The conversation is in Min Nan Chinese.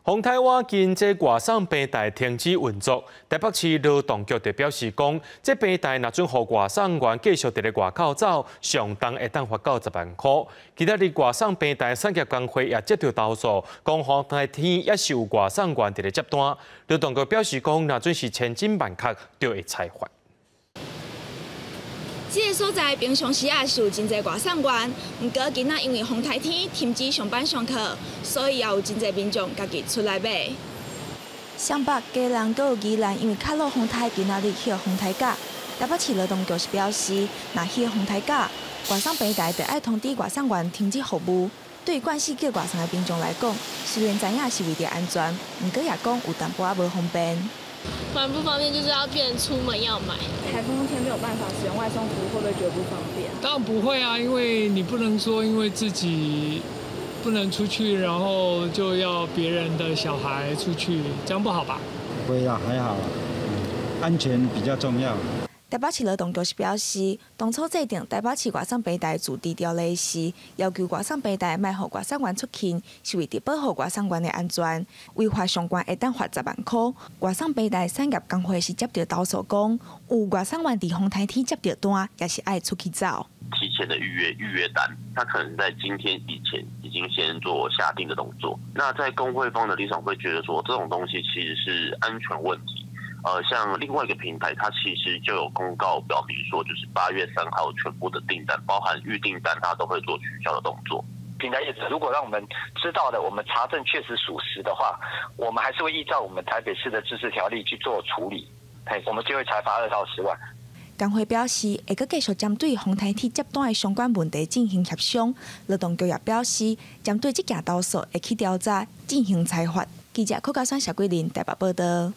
風颱瓦近這外送平台停止運作，台北市勞動局就表示講，這平台若准予外送員繼續佇咧外口走，上重會當罰到10萬箍。今仔日外送平台產業工會也接到投訴，講風颱天也是有外送員佇咧接單。勞動局表示講，若准是千真萬確，就會裁罰。這个所在平常時也是有真濟外送員，毋過今仔因為風颱天停止上班上課，所以也有真濟民眾家己出來買。雙北、基隆、閣有宜蘭，因為較落風颱，今仔日歇風颱假。台北市勞動局是表示，若歇風颱假，外送平台就愛通知外送員停止服務。對於慣勢叫外送的民眾來講，雖然知影是為著安全，毋過也講有淡薄仔無方便。蠻不方便，就是要變出門要買。颱風天沒有辦法使用外送服務，會不會覺得不方便？當然不會啊，因為你不能說因為自己不能出去，然後就要別人的小孩出去，這樣不好吧？不會啊，還好，安全比較重要。台北市勞動局是表示，當初制定台北市外送平台自治條例時，要求外送平台莫予外送員出勤，是為著保護外送員的安全。違法上懸會當罰10萬箍。外送平台產業工會是接著投訴講，有外送員佇風颱天接著單，也是愛出去走。提前的預約單，他可能在今天以前已經先做下訂的動作。那在工會方的立場會覺得說，這種東西其實是安全問題。像另外一個平台，它其實就有公告表明說，就是8月3號全部的訂單，包含預訂單，它都會做取消的動作。平台業者如果讓我們知道的，我們查證確實屬實的話，我們還是會依照我們台北市的自治條例去做處理，我們就會裁罰2到10萬。工會表示，會閣繼續針對風颱天接單的相關問題進行協商。勞動局也表示，針對這件投訴會去調查，進行裁罰。記者柯家山、謝桂林台北報道。